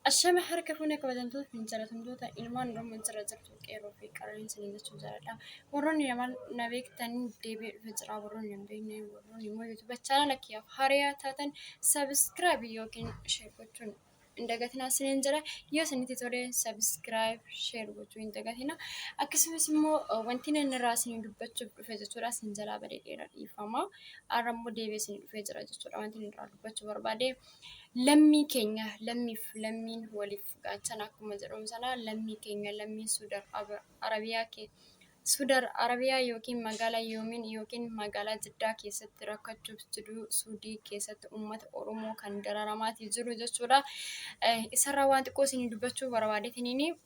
Ashama harka fuune kabajamtoota fi jaalatamtoota ilmaan Oromoo jira jirtu qeerroo fi qarreen isinii jechuun jaaladha. Warroonni nama na beektan deebi'ee dhufe jira. Warroonni hin beekne warroonni immoo YouTube chaanala kiyyaaf hariyaa taatan subscribe yookiin share gochuun hin dagatinaa isiniin jira. Yoo isinitti tole subscribe share gochuu hin dagatina. Akkasumas immoo wanti inni irraa isinii dubbachuuf dhufe jechuudha. Isin jalaa badee dheeraa dhiifama. Har'a immoo deebi'ee isinii dhufee jira jechuudha. Wanti inni irraa dubbachuu barbaade. Lammii keenya lammiif lammiin waliif gaachana akkuma jedhamu sana lammii keenya lammii Suudar Arabiyaa Suudar Arabiyaa yookiin magaalaa Yoomiin yookiin magaalaa Jiddaa keessatti rakkachuuf jiru Suudii keessatti uummata Oromoo kan dararamaatii jiru jechuudha. Isarraa waan xiqqoo isinii dubbachuu barbaadeetiniin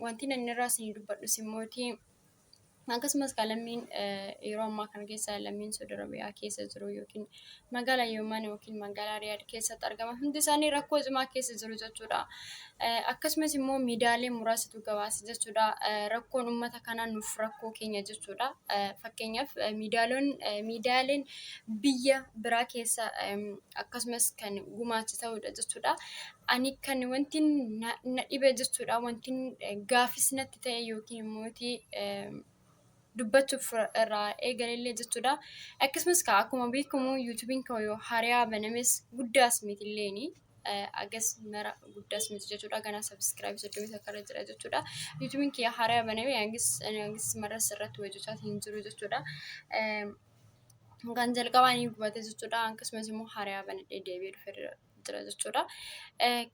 wanti inni irraa isinii dubbadhus immooti Akkasumas kan lammiin yeroo ammaa kana keessa lammiin Saudi Arabiyaa keessa jiru yookiin magaalaa Yooman yookiin magaalaa Riyaad keessatti argaman hundi isaanii rakkoo cimaa keessa jiru jechuudha. Akkasumas immoo miidiyaalee muraasatu gabaase jechuudha. Rakkoon uummata kanaa nuuf rakkoo keenya jechuudha. Fakkeenyaaf miidiyaaleen biyya biraa keessa akkasumas kan gumaacha ta'udha jechuudha. Ani kan wanti na dhibe jechuudha wanti gaafis natti ta'e yookiin immoo dubbachuuf irraa eegalellee jechuudha. Akkasumas akkuma beekamu yuutuubiin koo yoo hariyaa banames guddaas mitilleeni. Agas mara guddaas miti jechuudha. Ganaa sabiskiraabii 31 irra jira jechuudha. Yuutuubiin kiyya hariyaa baname hangis maras irratti hojjechaa hin jiru jechuudha. Kan jalqabaa ni gubate jechuudha. Akkasumas immoo hariyaa banadhee deebi'ee dhufee jira jechuudha.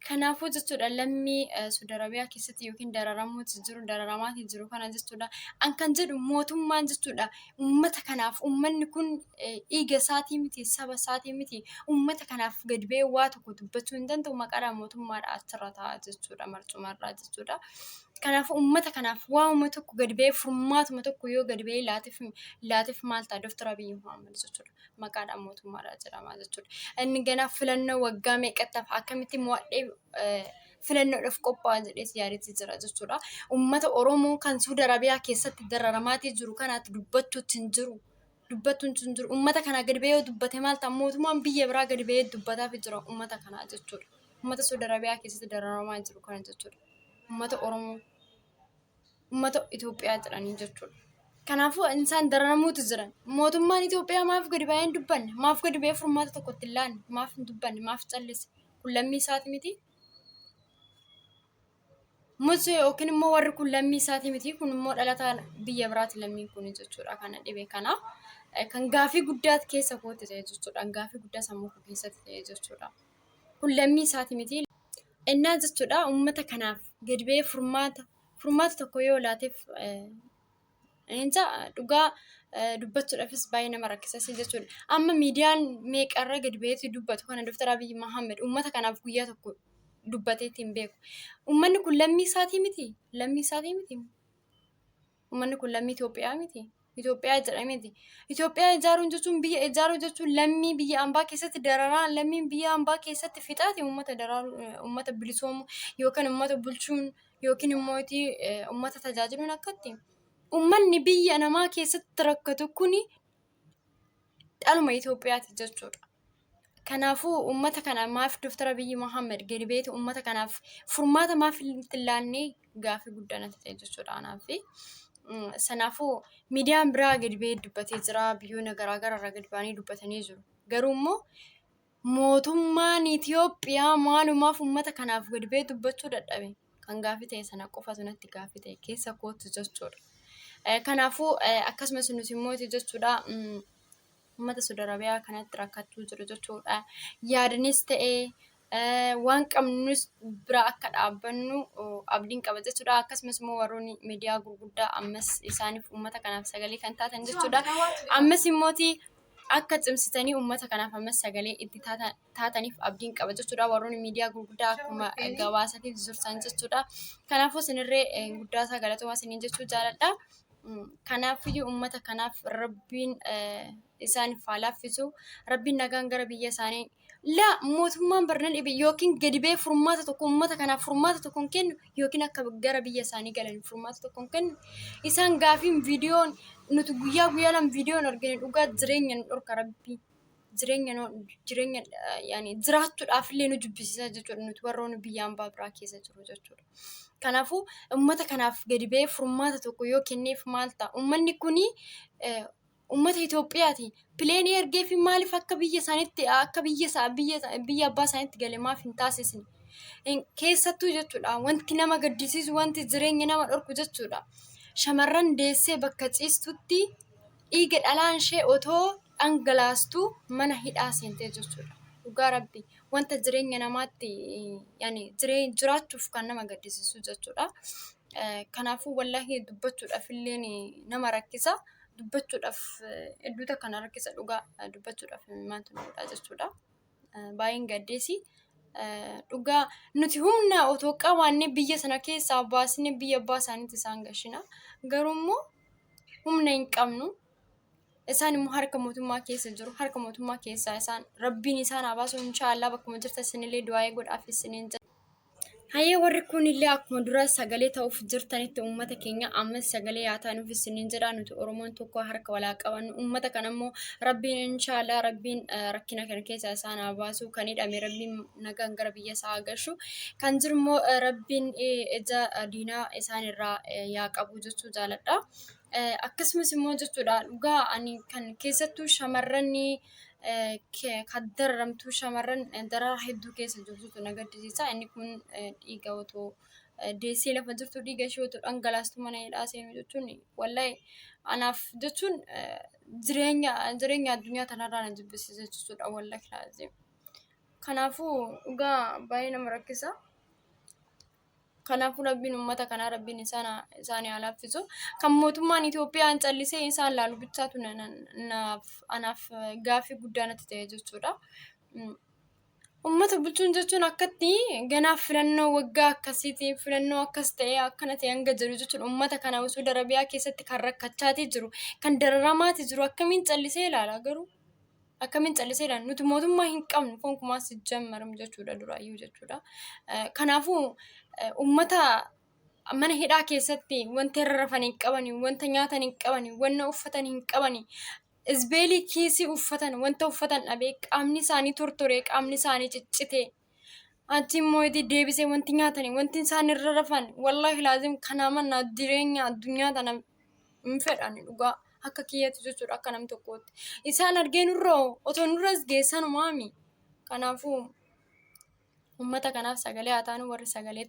Kanaafuu jechuudha lammii Saudi Arabiyaa keessatti yookiin dararamuuti jiru dararamaati jiru kana jechuudha. An kan jedhu mootummaan jechuudha uummata kanaaf uummanni kun dhiiga isaatii miti saba isaatii miti uummata kanaaf gad ba'ee waa tokko dubbachuu hin danda'u maqaadhaan mootummaadha achirra taa'a jechuudha marcumarraa jechuudha. Kanaafuu uummata kanaaf waanuma tokko gad ba'ee furmaatuma tokko yoo gad ba'ee laateef maal ta'a Dooktar Abiyyi Muhammad jechuudha. Maqaadhaan mootummaadha jedhama jechuudha. Inni ganaa filannoo waggaa meeqatti hafa akkamitti mo'adhee filannoodhaaf qophaa'a jedhees yaadetti jira jechuudha. Uummata Oromoo kan Suudi Arabiyaa keessatti dararamaatii jiru kanaatti dubbachuutti hin jiru. Dubbachuutti hin jiru. Uummata kana gadi ba'ee yoo dubbate maal ta'a? Mootummaan biyya biraa gadi ba'ee dubbataaf jira uummata kanaa jechuudha. Uummata Suudi Arabiyaa keessatti dararamaa jiru kana jechuudha. Uummata Oromoo. Uummata Itoophiyaa jedhanii jechuudha. Kanaafuu isaan dararamuutu jiran. Mootummaan Itoophiyaa maaf gadi ba'ee hin dubbanne? Maaf gadi ba'ee furmaata tokko itti hin laanne? Maaf hin dubbanne? Maaf callise? Kun lammii isaati miti? Musee yookiin immoo warri kun lammii isaati miti. Kun immoo dhalataa biyya biraati lammiin kun jechuudha. Kana dhibe kana. Kan gaafii guddaa keessa kootti ta'e jechuudha. Gaafii guddaa sammuu koo keessatti ta'e jechuudha. Kun lammii isaati miti. Ennaa jechuudha uummata kanaaf gadi ba'ee furmaata tokko yoo laateef inja dhugaa dubbachuudhaafis baay'ee nama rakkisas jechuudha. Amma miidiyaan meeqarra gadi ba'eetu dubbatu kana Dooktar Abiyyi Mahammed uummata kanaaf guyyaa tokko dubbateetti hin beeku. Uummanni kun lammii isaatii miti? Lammii isaatii miti? Uummanni kun lammii Itoophiyaa miti. Itoophiyaa jedhameeti. Itoophiyaa ijaaruun jechuun biyya ijaaruu jechuun lammii biyya ambaa keessatti dararaa lammiin biyya ambaa keessatti fixaati uummata daraaruu uummata bilisoomuu yookaan uummata bulchuun yookiin immoo uummata tajaajiluun akkatti. Uummanni biyya namaa keessatti rakkatu kuni dhaluma Itoophiyaati jechuudha. Kanaafuu uummata kana maaf Dooktar Abiyyi Mohaammed gadi ba'eetu uummata kanaaf furmaata maaf itti hin laanne gaaffii guddaa natti ta'e jechuudha anaaf. Sanaafuu miidiyaan biraa gadi ba'ee dubbatee jira. Biyyoonni garaa garaa irraa gadi ba'anii dubbatanii jiru. Garuu immoo mootummaan Itoophiyaa maalumaaf uummata kanaaf gadi ba'ee dubbachuu dadhabe? Kan gaaffii ta'e sana qofatu natti gaaffii ta'e keessa kootu jechuudha. Kanaafuu akkasumas nuti immoo jechuudha uummata Saudi Arabiyaa kanatti rakkachuu jiru jechuudha. Yaadanis ta'ee waan qabnus bira akka dhaabbannu abdiin qaba jechuudha. Akkasumas immoo warroonni miidiyaa gurguddaa ammas isaaniif uummata kanaaf sagalee kan taatan jechuudha. Ammas immooti akka cimsitanii uummata kanaaf ammas sagalee itti taataniif abdiin qaba jechuudha. Warroonni miidiyaa gurguddaa akkuma gabaasatiin jirtan jechuudha. Kanaafuu isinirree guddaa isaa galatoomaa isiniin jechuu jaaladha. Kanaafiyyuu uummata kanaaf rabbiin isaaniif haa laaffisu. Rabbiin nagaan gara biyya isaanii laa mootummaan barna dhibe yookiin gadi ba'ee furmaata tokko uummata kanaaf furmaata tokko hin kennu yookiin akka gara biyya isaanii galan furmaata tokko hin kennu. Isaan gaafiin viidiyoon nuti guyyaa guyyaadhaan viidiyoon argine dhugaa jireenya nu dhorka rabbii. Jireenya jireenya yaani jiraachuudhaaf illee nu jibbisiisa jechuudha nuti warroonni biyya ambaa biraa keessa jiru jechuudha. Kanaafuu uummata kanaaf gadi ba'ee furmaata tokko yoo kenneef maal ta'a? Uummanni kuni uummata Itoophiyaati. Pileenii ergee fi maaliif akka biyya isaaniitti akka biyya isaa biyya biyya abbaa isaaniitti gale maaf hin taasisne? Keessattuu jechuudha wanti nama gaddisiisu wanti jireenya nama dhorku jechuudha. Shamarran deessee bakka ciistutti dhiiga dhalaan ishee otoo dhangalaastuu mana hidhaa seentee jechuudha. Dhugaa rabbi wanta jireenya namaatti yani jiraachuuf kan nama gaddisiisu jechuudha. Kanaafuu wallaahi dubbachuudhaaf illee nama rakkisa. Dubbachuudhaaf hedduu takka na rakkisa dhugaa dubbachuudhaaf maaltu na godha jechuudha. Baay'een gaddeesi. Dhugaa nuti humna otoo qabaannee biyya sana keessaa baasnee biyya abbaa isaaniitti isaan gashina. Garuu immoo humna hin qabnu. Isaan immoo harka mootummaa keessa jiru. Harka mootummaa keessaa isaan rabbiin isaan haa baasu inshaallah bakkuma jirtan isinillee du'aa'ii godhaaf isiniin jedha. Hayyee warri kunillee akkuma dura sagalee ta'uuf jirtanitti uummata keenya ammas sagalee haa taanuuf isiniin jedha. Nuti Oromoon tokko harka walaa qabannu uummata kana immoo rabbiin inshaallah rabbiin rakkina kana keessaa isaan haa baasu. Kan hidhame rabbiin nagaan gara biyya isaa haa gashu. Kan jiru immoo rabbiin ija diinaa isaan irraa yaa qabu jechuu jaaladha. Akkasumas immoo jechuudha dhugaa ani kan keessattuu shamarranni kan dararamtu shamarran dararaa hedduu keessa jirtutu na gaddisiisa. Inni kun dhiiga otoo deessee lafa jirtu dhiiga ishee otoo dhangalaastu mana hidhaa seenu jechuun wallahi anaaf jechuun jireenya jireenya addunyaa tanarraa na jibbisiisa jechuudha wallahi laazim. Kanaafuu dhugaa baay'ee nama rakkisa. Kanaafuu rabbiin uummata kanaa rabbiin isaan isaanii haa laaffisu. Kan mootummaan Itoophiyaan callisee isaan laalu bichaatu naaf anaaf gaaffii guddaa natti ta'e jechuudha. Uummata bulchuun jechuun akkatti ganaa filannoo waggaa akkasiitiin filannoo akkas ta'e akkana ta'e hanga jedhu jechuun uummata kana Saudi Arabiyaa keessatti kan rakkachaatii jiru kan dararamaati jiru akkamiin callisee ilaala garuu. Akkamiin callisee ilaala nuti mootummaa hin qabnu konkumaa si jammaram jechuudha duraayyuu jechuudha. Kanaafuu uummata mana hidhaa keessatti wanta irra rafan hin qabani, wanta nyaatan hin qabani, wanta uffatan hin qabani. Isbeelii kiisii uffatan, wanta uffatan dhabee qaamni isaanii tortoree, qaamni isaanii ciccitee. Achi immoo itti deebisee wanti nyaatani, wanti isaan irra rafan, wallaahi laazim kanaa mannaa jireenya addunyaa tana hin fedhani dhugaa akka kiyyatti jechuudha akka nam tokkootti. Isaan argee nurra otoo nurras geessanumaami. Kanaafuu uummata kanaaf sagalee haa taanu warri sagalee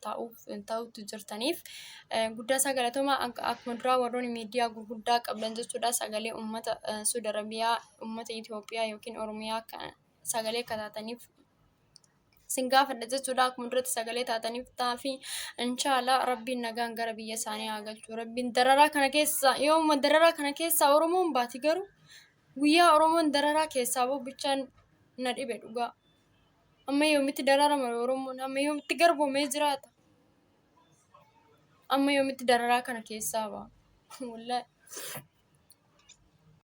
ta'uuf ta'utti jirtaniif guddaa isaa galatooma akkuma duraa warroonni miidiyaa gurguddaa qabdan jechuudha sagalee uummata Suudi Arabiyaa uummata Itoophiyaa yookiin Oromiyaa sagalee akka taataniif sin gaafadha jechuudha akkuma duratti sagalee taataniif ta'afi inshaallah rabbiin nagaan gara biyya isaanii haa galchu rabbiin dararaa kana keessa yooma dararaa kana keessa Oromoon baati garuu guyyaa Oromoon dararaa keessaa bahu bichaan na dhibe dhugaa. Amma yoomitti dararama Oromoon? Amma yoomitti garboomee jiraata? Amma yoomitti dararaa kana keessaa ba'a? Wallaahi.